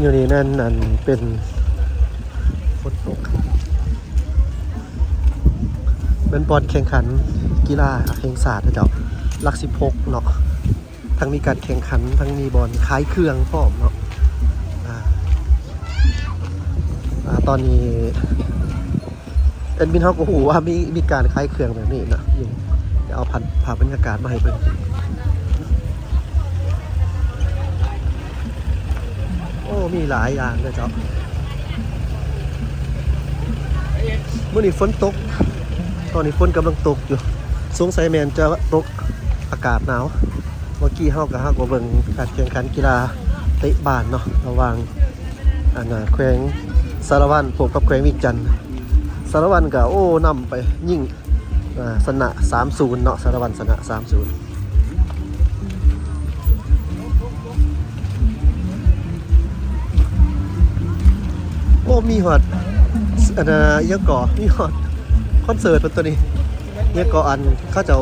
ຢູ່ນີ້ແມ່ນ ອັນ ເປັນ ຝົນຕົກ ແມ່ນບ່ອນແຂ່ງຂັນກິລາແຫ່ງຊາດເນາະເຈົ້າ ຫຼັກສິບຫົກເນາະ. ທັງມີການແຂ່ງຂັນ ທັງມີບ່ອນຂາຍເຄື່ອງພ້ອມເນາະ. ອາ ອາ ຕອນນີ້ ແອດມິນເຮົາກໍຮູ້ວ່າມີ ມີການຂາຍເຄື່ອງແບບນີ້ນະ ດຽວເອົາພາບ ພາບບັນຍາກາດມາໃຫ້ເບິ່ງ. ໂອ້ ມີຫຼາຍຢ່າງເດີເຈົ້າ. ມື້ນີ້ຝົນຕົກ ຕອນນີ້ຝົນກຳລັງຕົກຢູ່ ສົງໄສແມ່ນຈະຕົກ ອາກາດໜາວ. ເມື່ອກີ້ເຮົາກໍ ເຮົາກໍເບິ່ງການແຂ່ງຂັນກິລາເຕະບານເນາະ ລະຫວ່າງ ອັນນ່າ ແຂວງສາລະວັນ ພົບກັບແຂວງວຽງຈັນ. ສາລະວັນກໍ ໂອ້ ນຳໄປ ຍິງ ອາ ຊະນະ ສາມສູນ ເນາະ ສາລະວັນຊະນະ ສາມສູນ. ໂອ້ ມີຮອດ ອັນນ່າ ອີ່ຫຍັງເກາະ ມີຮອດຄອນເສີດເພິ່ນຕົວນີ້ ອີ່ຫຍັງເກາະ ອັນ ເຂົາເຈົ້າ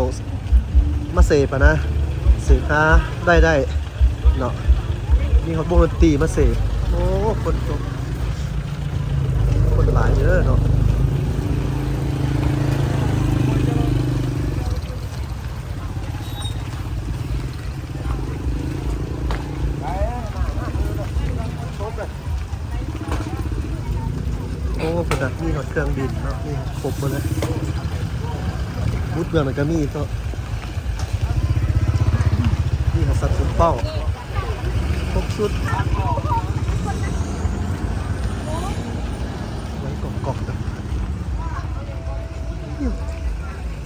ມາເສບຫັ້ນນະ ເສບຫາລາຍໄດ້ເນາະ ມີຮອດວົງດົນຕີມາເສບ. ໂອ້ ຄົນ ຄົນຫຼາຍເດີເນາະ. ໂອ້ ເພິ່ນນະ ມີຮອດເຄື່ອງບິນເນາະ ມີຄົບໝົດເລີຍ ບຸດເບື້ອງນັ້ນກໍມີເນາະ ມີຮອດສັດສົມເປົ້າ ຄົບຊຸດ ໄວ້ກອກໆ ນີ້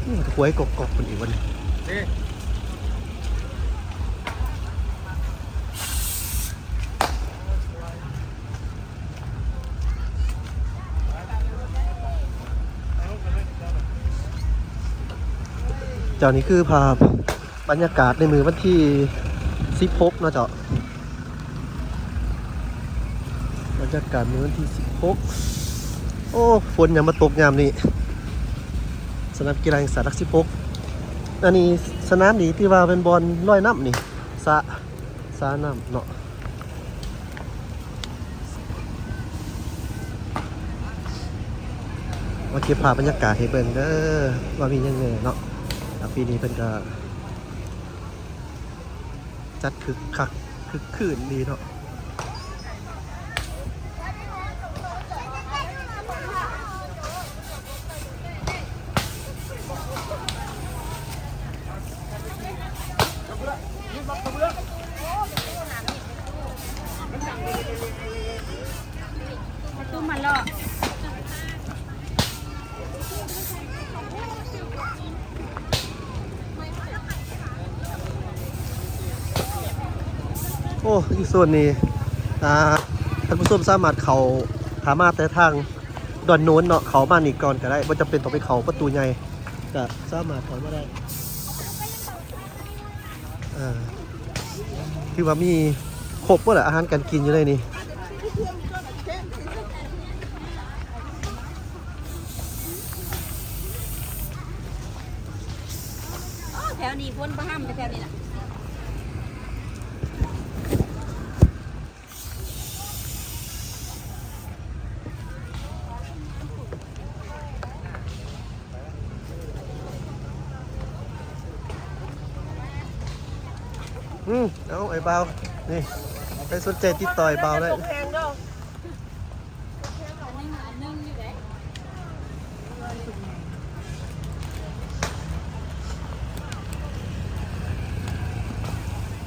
ນີ້ມັນກໍໄວ້ກອກໆ ເພິ່ນອີກວະນີ້. ເຈົ້າ ນີ້ຄືພາບບັນຍາກາດໃນມື້ວັນທີສິບຫົກເນາະເຈົ້າ ບັນຍາກາດມື້ວັນທີສິບຫົກ. ໂອ້ ຝົນຫຍັງມາຕົກຍາມນີ້ ສະໜາມກິລາແຫ່ງຊາດຫຼັກສິບຫົກ. ອັນນີ້ສະໜາມນີ້ທີ່ວ່າເປັນບ່ອນລອຍນ້ຳນີ້ ສະ ສະນ້ຳເນາະ. ມາເກັບພາບບັນຍາກາດໃຫ້ເບິ່ງເດີ ວ່າມີຫຍັງແດ່ເນາະ. ແລ້ວປີນີ້ເພິ່ນກະຈັດຄຶກຄັກຄຶກຄື້ນດີເນາະ. ໂອ້ ຢູ່ໂຊນນີ້ ອ່າ ທ່ານຜູ້ຊົມສາມາດເຂົ້າ ຖ້າມາແຕ່ທາງ ດອນໂນນເນາະ ເຂົ້າມານີ້ກ່ອນກໍໄດ້ ບໍ່ຈຳເປັນຕ້ອງໄປເຂົ້າປະຕູໃຫຍ່ ກໍສາມາດເຂົ້າມາໄດ້. ເອີ ຖືວ່າມີຄົບໝົດແຫຼະ ອາຫານການກິນຢູ່ໃນນີ້. ໂອ້ ແຖວນີ້ຄົນບໍ່ຫ້ຳແຖວນີ້ນະ. ອືມ ເອົາ ອ້າຍບ່າວ ນີ້ ໃຜສົນໃຈຕິດຕໍ່ອ້າຍບ່າວໄດ້. ນ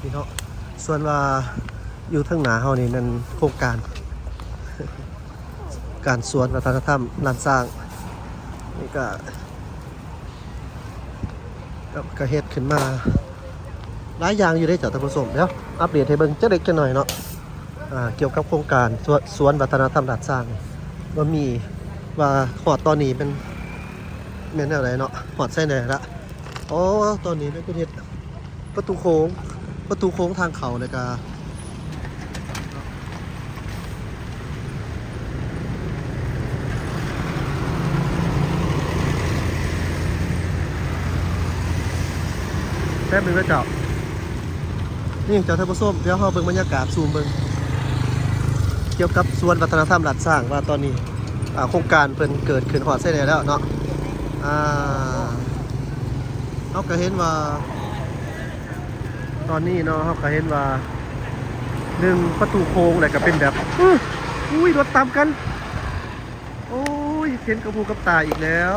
ີ້ເນາະ ສ່ວນວ່າຢູ່ທາງໜ້າເຮົານີ້ແມ່ນໂຄງການ ການສວນວັດທະນະທຳລ້ານຊ້າງ ນີ້ກະ ກະ ກະເຮັດຂຶ້ນມາຫຼາຍຢ່າງຢູ່ເດ້ເຈົ້າທ່ານຜູ້ຊົມ. ດຽວອັບເດດໃຫ້ເບິ່ງຈັກເລັກຈັກໜ້ອຍເນາະ ອ່າ ກ່ຽວກັບໂຄງການສວນ ສວນວັດທະນະທຳລ້ານຊ້າງ ວ່າມີ ວ່າຮອດຕອນນີ້ແມ່ນ ແມ່ນແນວໃດເນາະ ຮອດໃສແດ່ລະ. ອໍ ຕອນນີ້ແມ່ນເພິ່ນເຮັດປະຕູໂຄ້ງ ປະຕູໂຄ້ງທາງເຂົ້າ ແລ້ວກະ ແປັບໜຶ່ງເດີເຈົ້າ. ນີ້ເຈົ້າທ່ານຜູ້ຊົມ ດຽວເຮົາເບິ່ງບັນຍາກາດ ຊູມເບິ່ງ. ກ່ຽວກັບສວນວັດທະນະທຳລ້ານຊ້າງ ວ່າຕອນນີ້ ອ່າ ໂຄງການເພິ່ນເກີດຂຶ້ນຮອດໃສແດ່ແລ້ວເນາະ. ອ່າ ເຮົາກໍເຫັນວ່າ ຕອນນີ້ເນາະ ເຮົາກໍເຫັນວ່າ ໜຶ່ງ ປະຕູໂຄ້ງ ແລ້ວກໍເປັນແບບ ອຸ້ຍ ລົດຕາມກັນ ໂອ້ຍ ເຫັນກັບຫູກັບຕາອີກແລ້ວ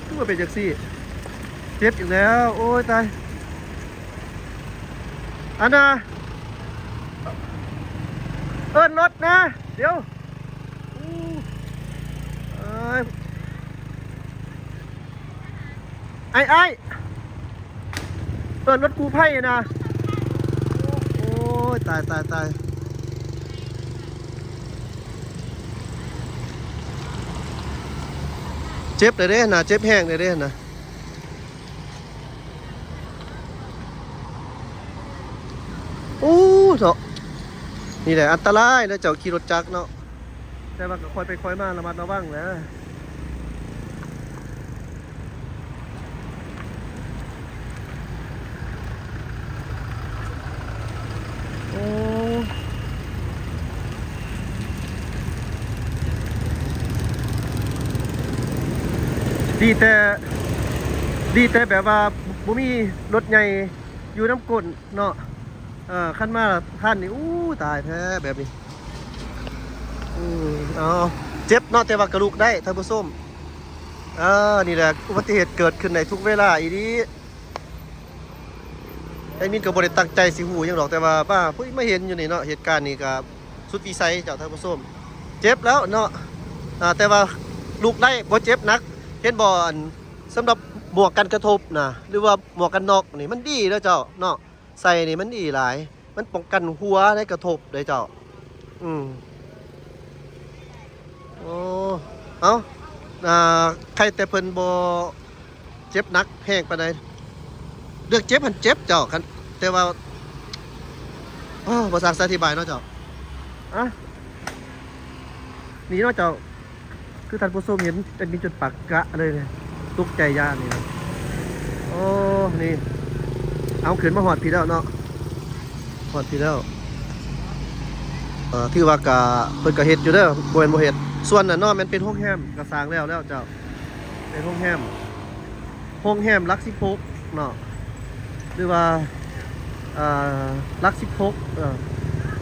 ຄືວ່າເປັນຈັ່ງຊີ້ ເຈັບອີກແລ້ວ ໂອ້ຍ ຕາຍ. ອັນນ່າ ເອີ້ນລົດນະ ດຽວ ອູ້ ເອີຍ ອ້າຍ ອ້າຍ ເອີ້ນລົດກູ້ໄພນະ ໂອ້ຍ ຕາຍ ຕາຍ ຕາຍ ເຈັບແລ້ວເດ້ນະ ເຈັບແຮງແລ້ວເດ້ນະ. ໂອ້ ເນາະ ນີ້ແຫຼະອັນຕະລາຍນະ ເຈົ້າຂີ່ລົດຈັກເນາະ ແຕ່ວ່າກໍຄ່ອຍໄປຄ່ອຍມາ ລະມັດລະວັງນະ. ໂອ້ ດີແຕ່ ດີແຕ່ແບບວ່າບໍ່ມີລົດໃຫຍ່ຢູ່ນຳກົ້ນເນາະ. ເອີ ຄັນມາທັນນີ້ ອູ້ ຕາຍແທ້ແບບນີ້. ອືມ ເອົາ ເຈັບເນາະ ແຕ່ວ່າກະລຸກໄດ້ທ່ານຜູ້ຊົມ. ເອີ ນີ້ແຫຼະ ອຸບັດຕິເຫດເກີດຂຶ້ນໄດ້ທຸກເວລາອີ່ຫຼີ. ແອດມິນກໍບໍ່ໄດ້ຕັ້ງໃຈຊິຮູ້ຫຍັງດອກ ແຕ່ວ່າມາ ພຸ້ຍ ມາເຫັນຢູ່ນີ້ເນາະ ເຫດການນີ້ກໍສຸດວິໄສເຈົ້າທ່ານຜູ້ຊົມ. ເຈັບແລ້ວເນາະ ອ່າ ແຕ່ວ່າລຸກໄດ້ ບໍ່ເຈັບໜັກ. ເຫັນບໍ່ ອັນ ສຳລັບໝວກກັນກະທົບນະ ຫຼືວ່າໝວກກັນນັອກນີ້ ມັນດີເດີເຈົ້າເນາະ ໃສ່ນີ້ມັນດີຫຼາຍ ມັນປ້ອງກັນຫົວໃນກະທົບເດ້ເຈົ້າ. ອືມ ໂອ້ ເອົ້າ ອ່າ ໃຄແຕ່ເພິ່ນບໍ່ເຈັບໜັກແຮງປານໃດ. ເລື່ອງເຈັບຫັ້ນເຈັບເຈົ້າ ຄັນ ແຕ່ວ່າ ໂອ້ ບໍ່ຊ່າງຊິອະທິບາຍເນາະເຈົ້າ. ອ່ະ ນີ້ເນາະເຈົ້າ ຄືທ່ານຜູ້ຊົມເຫັນ ແອດມິນຈົນປາກກະເລີຍ ຕົກໃຈຢ້ານນີ້ນະ. ໂອ້ ນີ້ ເອົາ ຂຶ້ນມາຮອດພີ້ແລ້ວເນາະ ຮອດພີ້ແລ້ວ. ເອີ ຖືວ່າກະ ເພິ່ນກະເຮັດຢູ່ເດີ ບໍ່ແມ່ນບໍ່ເຮັດ. ສ່ວນນັ້ນເນາະ ແມ່ນເປັນໂຮງແຮມ ກະສ້າງແລ້ວແລ້ວເຈົ້າ ເປັນໂຮງແຮມ ໂຮງແຮມຫຼັກສິບຫົກເນາະ ຫຼືວ່າ ເອີ ຫຼັກສິບຫົກ ເອີ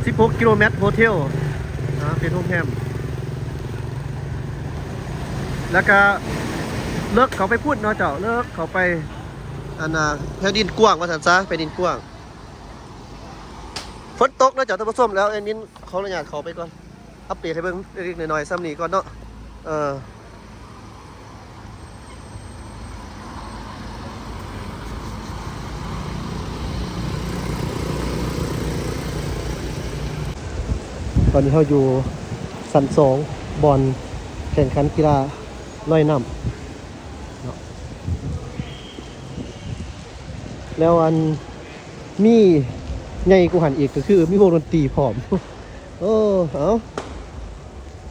ສິບຫົກກິໂລແມັດໂຮເທວ ອ່າ ເປັນໂຮງແຮມ. ແລ້ວກະເລິກເຂົ້າໄປພຸ້ນເນາະເຈົ້າ ເລິກເຂົ້າໄປ ອັນນ່າ ແຜ່ນດິນກວ້າງວ່າຊັ້ນຊະ ແຜ່ນດິນກວ້າງ. ຝົນຕົກເນາະເຈົ້າທ່ານຜູ້ຊົມ ແລ້ວແອດມິນຂໍອະນຸຍາດເຂົ້າໄປກ່ອນ. ອັບເດດໃຫ້ເບິ່ງເລັກໆນ້ອຍໆສ່ຳນີ້ກ່ອນເນາະ. ເອີ ຕອນນີ້ເຮົາຢູ່ຊັ້ນສອງ ບ່ອນແຂ່ງຂັນກິລາລອຍນ້ຳເນາະ ແລ້ວອັນ ມີໃຫຍ່ກວ່າຫັ້ນອີກ ກໍຄືມີວົງດົນຕີພ້ອມ. ໂອ້ ເອົາ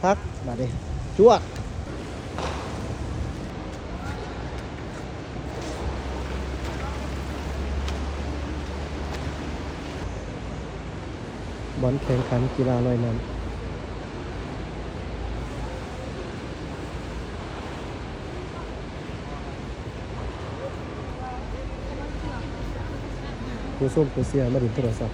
ຄັກບາດນີ້ ຈວດ. ບ່ອນແຂ່ງຂັນກິລາລອຍນ້ຳ. ຜູ້ຊົມຜູ້ເຊຍມາຫຼິ້ນໂທລະສັບ.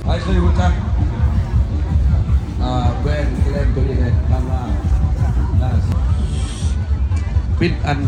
ໃຜເຄີຍຮູ້ຈັກ ອ່າ ແບຣນແກລມໂຕນີ້ແດ່? ທ່ານວ່າ ປິດອັນ